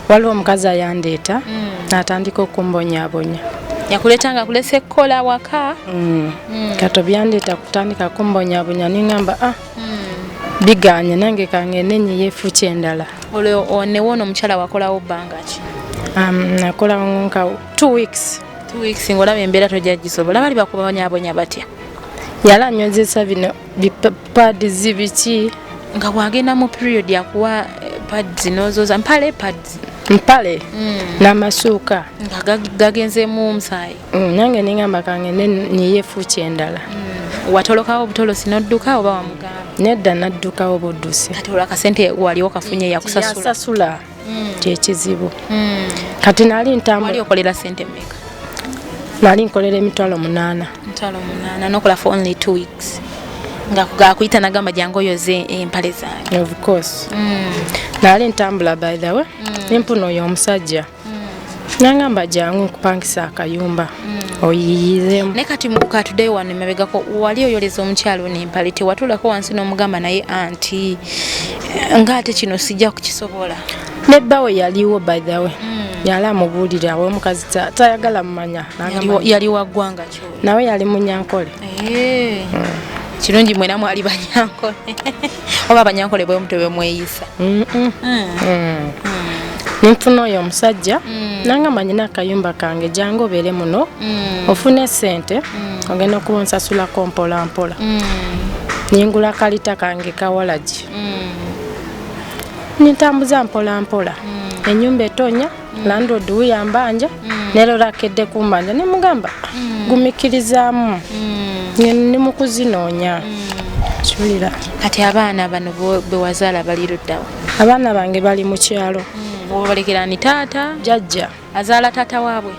Waliwo omukazi ayandeeta n'atandika okumbonyaabonya. Yakuleeta nga akulese kukola waka? Kati byandeeta kutandika kumbonyaabonya, ningamba ah, biganye, nange kangende nyiye efuki endala. Olwo newoono omukyala wakolawo bbanga ki? Nakolawo nka 2 weeks. 2 weeks ng'olaba embeera tojja gisobola. Bali bakubonyabonya batya? Yali anywezesa bino bipads biki. Nga bw'agenda mu period akuwa pads n'ozoza mpale pads? Mpale n'amasuuka. Nga gagenzeemu omusaayi? Nange ningamba kangende nyiye efuki endala. Watolokawo obutolosi n'odduka oba wamugamba? Nedda, naddukawo buddusi. Kati olwo akasente wali okafunye yakusasula? Yasasula, kyekizibu. Kati nali ntambula. Wali okolera sente mmeka? Nali nkolera 800,000. 800,000 nokola for only 2 weeks, nga gakuyita nagamba jangu oyoze empale zange? Of course. Nali ntambula, by the way, nempuna oyo omusajja nangamba jangu nkupangisa akayumba oyiyizemu. Naye kati katuddeyo wano emabegako, wali oyoleza omukyalo ono empale, tewatuulako wansi n'omugamba naye anti ngaate kino sijja kukisobola? Nebbawe yaliwo, by the way, yali amubuulira awo omukazi tayagala mumanya. Yali wa ggwanga ki? Nawe yali munyankole. Kirungi mwena mwali banyankole, oba abanyankole bwe mutwe bwe mweyisa? Ninfuna oyo omusajja nangamba nyina akayumba kange, jangu obeere muno ofune sente, ogenda okuba onsasulako mpola mpola. Ningula kalita kange kawalagi, nintambuza mpola mpola. Enyumba etonya, landlord wuyambanja nerora akedde kumbanja, nemugamba gumikirizaamu, ndi mu kuzinoonya kiwulira. Kati abaana bano be wazaala bali luddawa? Abaana bange bali mu kyalo. Obalekera ni taata? Jajja. Azaala taata waabwe?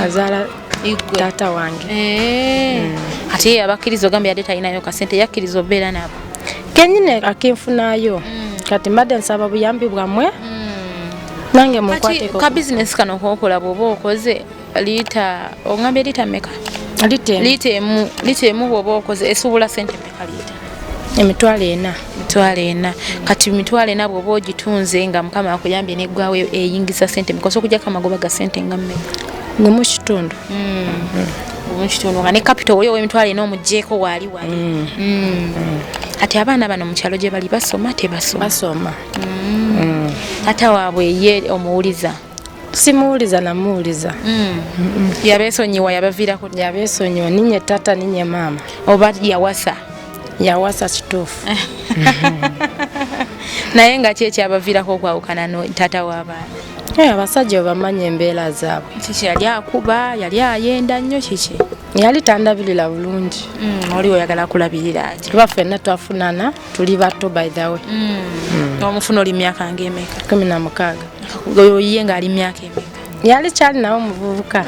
Azaala Igwe. Taata wange. Kati ye abakkiriza, ogambye yadde talinayo kasente, yakkiriza obeera nabo? Kenyine akinfunayo. Kati mbadde nsaba buyambi bwammwe nange Kati munkwateko. Ka bizinesi kano kokola, bw'oba okoze liita, ogambye liita meka? Lita emu. Liita emu, liita emu bw'oba okoze esuubula sente meka liita? 400,000. 400,000. Kati 400,000 bw'oba ogitunze nga Mukama akuyambye neggwawo, eyingiza sente meka? Osobola okujjako amagoba ga sente nga mmeka? 1.5. 1.5, nga ne capital oli ow'emitwalo 4 omugjeeko waali wali. Kati abaana bano mu kyalo gye bali basoma, tebasoma? Basoma. Ata waabwe ye omuwuliza? Simuwuliza, namuwuliza. Yabeesonyiwa, yabaviirako? Yabeesonyiwa, ninye tata ninye maama. Oba yawasa? Yawasa, kituufu. Naye nga ki ekyabaviirako okwawukana no taata w'abaana? Abasajja obamanyi embeera zaabwe. Kiki, yali akuba, yali ayenda nnyo, kiki? Yali tandabirira bulungi. Oli oyagala kulabirira ati? Kuba ffenna twafunana tuli bato, by the way. Omufuna oli myaka ng'emeka? 16. Oyo ye ng'ali myaka emeka? Yali kyali nawe omuvubuka.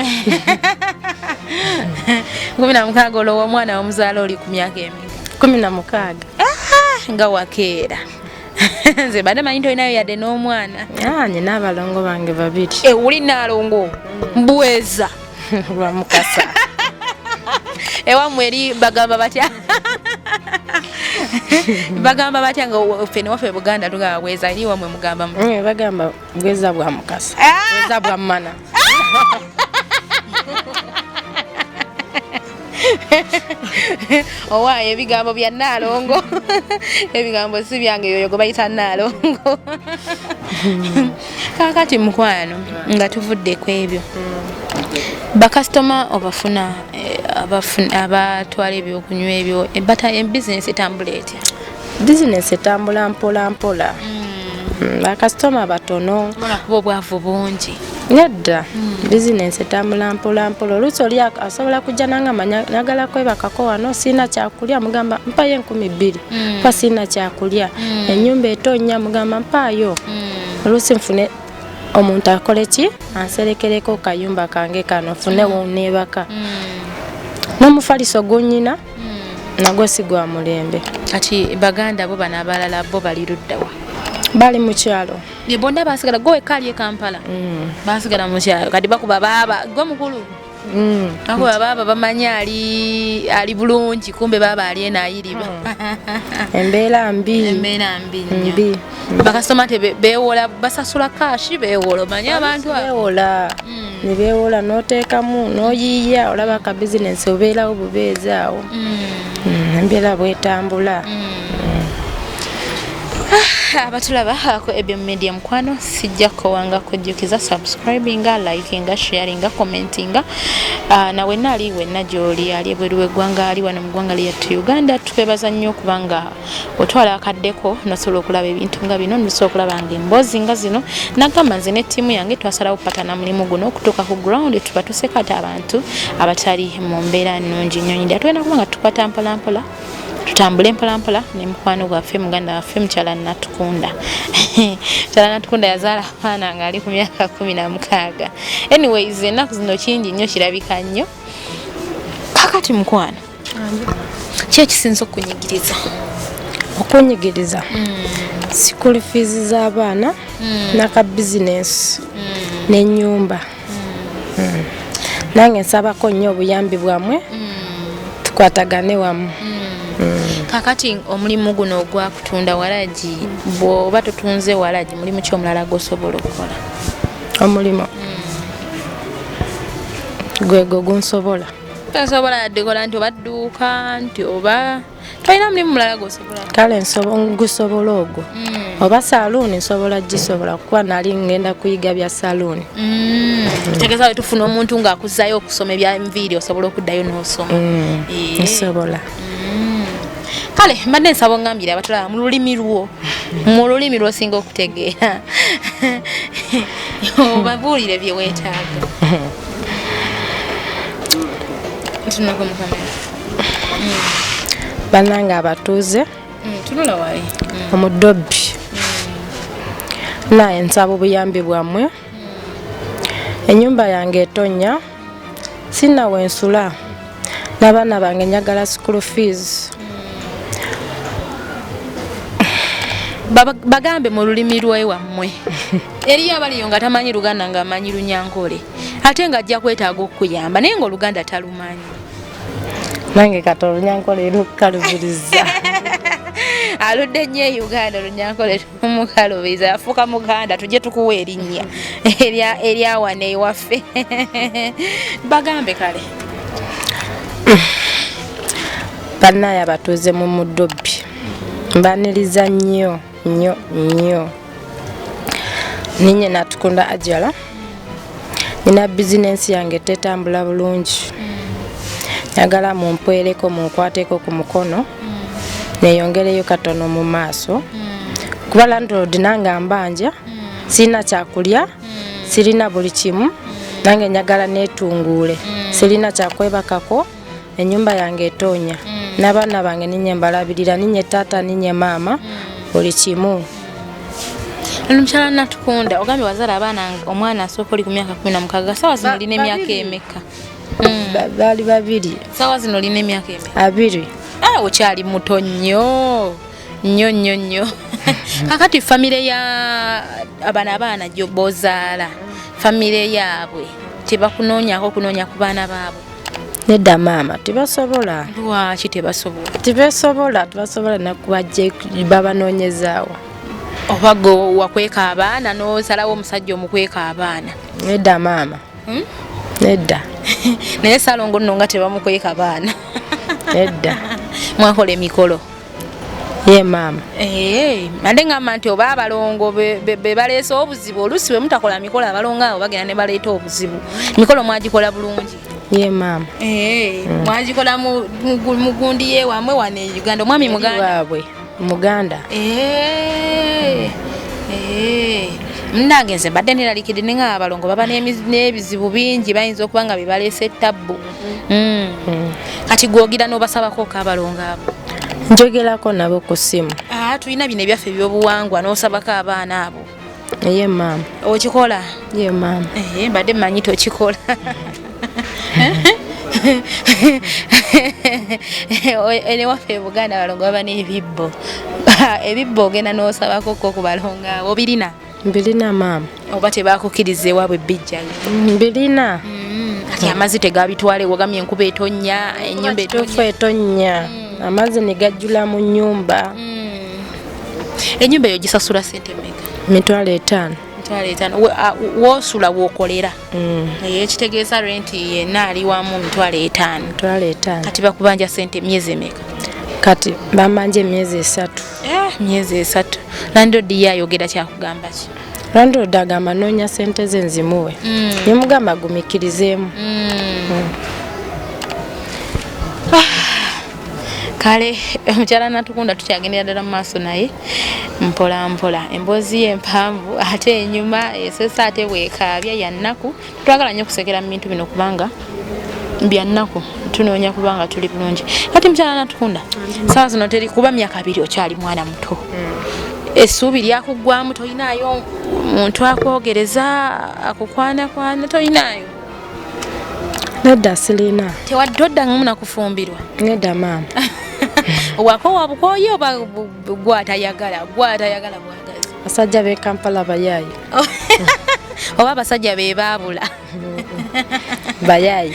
16, olwo omwana omuzaala oli ku myaka emeka? 16. Nga wakeera. Nze badde manyi nti olinayo yadde n'omwana. Ah, nyina abalongo bange babiri. Oli naalongo mbweza? Lwa Mukasa. Ewammwe eri bagamba batya? Bagamba batya? Nga ffe newaffe Buganda tugamba bweza, eri wammwe mugamba mutya? Bagamba bweza bwa Mukasa, bweza bwa mana. Owaayo ebigambo bya Naalongo, ebigambo si byange, yoyo gwe bayita Naalongo. Kaakati mukwano, nga tuvudde ku ebyo, bakasitoma obafuna abatwala ebyokunywa ebyo, bata bizinesi etambula etya? Bizinesi etambula mpola mpola. Bakasitoma batono. Kuba obwavu bungi. Nedda, bizinesi etambula mpola mpola. Oluusi oli asobola kujja nangamba nagala kwebakako wano, siina kyakulya, mugamba mpayo 2000 pa siina kyakulya. Enyumba etonya, mugamba mpaayo. Oluusi nfune omuntu akole ki, anserekereko kayumba kange kano nfune woneebaka n'omufaliso gunyina nagwo si gwa mulembe. Kati baganda bo bano abalala bo bali luddawa? Bali mu kyalo. Ye bonna basigala, gwe wekka ali e Kampala? Basigala mu kyalo. Kati bakuba baaba, gwe mukulu? Ako baba bamanyi ali bulungi, kumbe baba ali eno ayiriba. Embeera mbi. Embeera mbi nnyo. Bakasitoma beewola, basasula kashi beewola, omanyi abantu beewola. Ne beewola n'oteekamu n'oyiiya, olaba ka bizinensi obeerawo bubeezi awo. Embeera bwetambula. Abatulaba ako Ebyo Media mukwano, sijja kowanga kujjukiza subscribinga, likinga, sharinga, commentinga. Na wenna ali wenna gy'oli, ali ebweru w'eggwanga, ali wano mu ggwanga lyattu Uganda, tukwebaza nnyo okubanga otwala akaddeko n'osobola okulaba ebintu nga bino, n'osobola okulaba nga emboozi nga zino. Nagamba nze ne ttiimu yange twasalawo kupatana mulimu guno okutuuka ku ground tubatuseko ate abantu abatali mu mbeera nnungi nnyo. Nyinda tugenda kuba nga tukwata mpola mpola, tutambule mpola mpola ne mukwano gwaffe, muganda waffe mukyala Natukunda. Mukyala Natukunda yazaala abaana ng'ali ku myaka 16. Anyways, ennaku zino kingi nnyo kirabika nnyo. Kakati mukwano, ki ekisinza okunyigiriza? Okunyigiriza school fees z'abaana n'aka bizinensi n'ennyumba. Nange nsabako nnyo obuyambi bwammwe, tukwatagane wamu. Kakati omulimu guno ogwa kutunda waragi, bw'oba totunze waragi, mulimu ki omulala gw'osobola okukola? Omulimu gwego gunsobola. Tosobola yadde kola nti oba dduuka nti oba tolina mulimu mulala gw'osobola? Kale ngusobola ogwo. Oba saluuni nsobola gisobola, kuba nali ngenda kuyiga bya saluuni. Kitegeeza bwe tufuna omuntu ng'akuzaayo okusoma ebya nviiri, osobola okuddayo n'osoma? Nsobola. Kale mbadde nsaba ongambire abatulaba mu lulimi lwo, mu lulimi lw'osinga okutegeera, obabuulire bye weetaaga. Ntunulako mu kamera. Bannange abatuuze, Tunula wali. Omudobbi, naye nsaba obuyambi bwammwe. Ennyumba yange etonnya, sina wensula, n'abaana bange njagala school fees. Bagambe mu lulimi lwewammwe. Eriyo abaliyo nga tamanyi Luganda, ng'amanyi Lunyankole, ate ng'ajja kwetaaga okukuyamba naye ng'Oluganda talumanyi. Nange kati Olunyankole lukalubiriza. Aludde nnyo e Uganda, Olunyankole tumukalubiriza, yafuuka Muganda. Tujje tukuwa erinnya eryawana ewaffe. Bagambe kale. Bannaye abatuuze mu mudobbi, mbaniriza nnyo nnyo nnyo. Ninye Natukunda Ajala, nina bizinensi yange tetambula bulungi, njagala mumpwereko, munkwateko ku mukono neyongereyo katono mu maaso, kuba landlord nange ambanja, sirina kyakulya, sirina buli kimu. Nange njagala netunguule, sirina kyakwebakako, ennyumba yange etonya, n'abaana bange ninye mbalabirira, ninye taata, ninye maama, buli kimu. Ono mukyala Natukunda, ogambye wazaala abaana, omwana asooka oli ku myaka 16, saawa zino olina emyaka emeka? Baali babiri. Saawa zino olina emyaka emeka? 20. Ah, okyali muto nnyo nnyo nnyo nnyo. Kakati famire ya abano abaana bozaala, famire yaabwe tebakunoonyako kunoonya ku baana baabwe? Nedda maama, tebasobola. Lwaki tebasobola? Tebesobola, tebasobola nakubajje babanoonyezaawo. Oba gwe wakweka abaana n'osalawo omusajja omukweka abaana? Nedda maama. Nedda. Naye Salongo nno nga tebamukweka baana. Nedda. Mwakola emikolo? Ye maama. Ate ngamba nti oba abalongo be baleese obuzibu. Oluusi bwe mutakola mikolo, abalongo abo bagenda ne baleeta obuzibu. Emikolo mwagikola bulungi? Ye maama. Mwagikola mu gundi ye wamwe wano e Uganda? Omwami Muganda? Waabwe Muganda. Munnange nze mbadde neralikidde ne nga abalongo baba n'ebizibu bingi, bayinza okuba nga bebaleese ettabbu. Kati gwogira n'obasabako ko abalongo abo? Njogerako nabo ku ssimu. Ah, tulina bino ebyaffe ebyobuwangwa, n'osabako abaana abo? Ye maama. Okikola? Ye maama. Mbadde mmanyi tokikola. Ewaffe e Buganda abalongo baba n'ebibbo, ebibbo ogenda n'osabako ko ku balongo abo. Obirina? Mbirina maama. Oba tebakukkiriza ewaabwe bijjayo? Mbirina. Kati amazzi tegabitwale, wagamye enkuba etonnya, ennyumba Kituufu, etonnya, amazzi ne gajjula mu nnyumba. Ennyumba eyo gisasula sente mmeka? 50,000. 50,000. Woosula wookolera? Naye ekitegeeza renti yenna ali wamu 50,000? 50,000. Kati bakubanja sente myezi emeka? Kati bambanja emyezi 3. Myezi 3. Landlord ye ayogera kyakugamba ki? Landlord agamba noonya sente ze nzimuwe. Nemugamba gumikirizeemu. Kale omukyala Natukunda tukyagendera ddala mu maaso naye mpola mpola. Emboozi ye empanvu ate enyuma esesa ate bwekaabya ya nnaku. Twagala nnyo okusekera mu bintu bino kubanga bya nnaku, tunoonya kubanga tuli bulungi. Kati mukyala Natukunda, saawa zino teri kuba myaka 2, okyali mwana muto, essuubi lyakuggwamu, tolinaayo muntu akwogereza, akukwanakwana, tolinaayo? Nedda, sirina. Tewadoddangamu nakufumbirwa? Nedda maama. Wakoowa bukooyi oba gwatayagala bwagazi? Basajja b'e Kampala bayaayi. Oba abasajja be baabula? Bayaayi.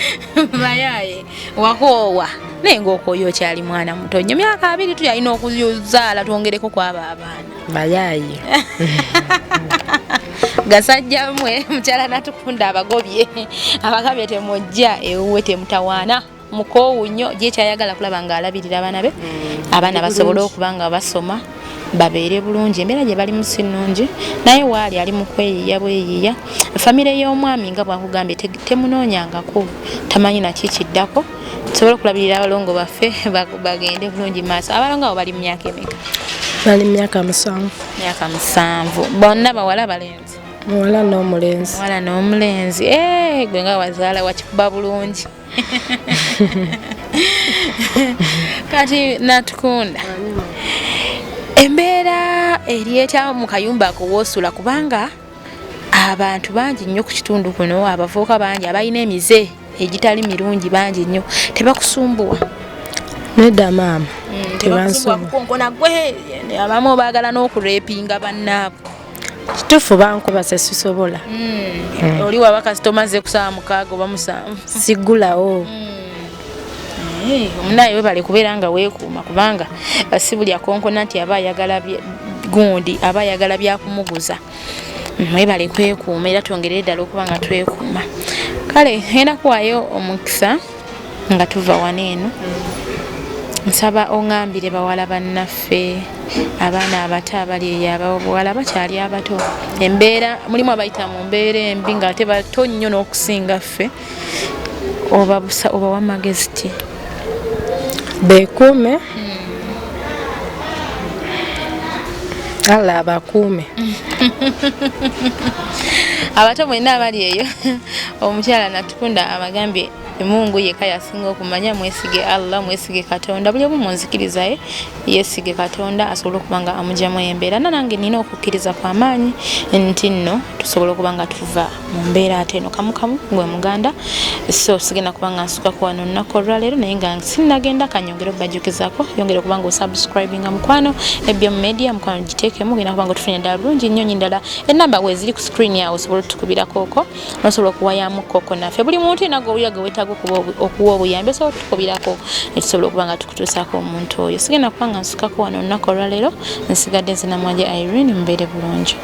Bayaaye. Wakoowa naye ng'okooya, okyali mwana muto nnyo, myaka 20 tukyalina okuzaala twongereko kwabo abaana. Bayaayi. Gasajja mmwe, mukyala Natukunda abagobye, abagabye temujja ewuwe, temutawaana, mukoowu nnyo. Gye kyayagala kulaba ng'alabirira abaana be, abaana basobole okuba nga basoma, babeere bulungi. Embeera gye balimu si nnungi, naye waali ali mu kweyiiya bweyiiya. Famire y'omwami nga bwakugambye temunoonyangako, tamanyi naki kiddako. Tusobole okulabirira abalongo baffe bagende bulungi maaso. Abalongo abo bali mu myaka emeka? Bali myaka 7. Myaka 7. Bonna bawala, balenzi? Muwala n'omulenzi. Muwala n'omulenzi. Gwe nga wazaala wakikuba bulungi. Kati Natukunda, embeera eri etya mu kayumba ako woosula? Kubanga abantu bangi nnyo ku kitundu kuno, abavubuka bangi abalina emize egitali mirungi bangi nnyo. Tebakusumbuwa? Nedda maama. Tebakusumbuwa kukonkona gwe? Abamu baagala n'okurepinga bannaabwe. Kituufu, bankuba, sesisobola. Oli waba kasitoma ze kusaawa 6 oba 7? Sigulawo. Omunaye webale kubeera nga weekuuma, kubanga si buli akonkona nti aba ayagala gundi, aba ayagala byakumuguza. Webale kwekuuma, era twongerere ddala okuba nga twekuuma. Kale ngenda kuwaayo omukisa nga tuva wano eno. Nsaba oŋŋambire bawala bannaffe, abaana abato abali eyo, abawala bakyali abato, embeera mulimu abayita mu mbeera embi ng'ate bato nnyo n'okusinga ffe, obawa magezi ki? Beekuume, Allah abakuume. Abato mwenna abali eyo, omukyala Natukunda abagambye Mungu yekka yasinga okumanya. Mwesige Allah, mwesige Katonda. Buli omu munzikiriza ye yeesige Katonda asobole okuba nga amugyamu embeera. Na nange nina okukkiriza kw'amaanyi nti nno tusobola okuba nga tuva mu mbeera ate eno kamukamu gwe muganda. So sigenda kuba nga nsukako wano olunaku olwaleero, naye nga sinnagenda kanyongere obajjukizaako, yongere okuba nga osubscribinga mukwano Ebyo Media. Mukwano giteekemu, genda kuba nga otufunye ddala bulungi nnyo nyi ddala. Enamba weeziri ku screen awo, osobola otukubirako okwo nosobola okuwayamu koko naffe. Buli muntu yenna gw'owulira gwe weetaaga okuwa obuyambi, osobola otukubirako netusobola okuba nga tukutuusaako omuntu oyo. Sigenda kuba nga nsukako wano olunaku olwaleero. Nsigadde nze Namwanje Irene. Mubeere bulungi.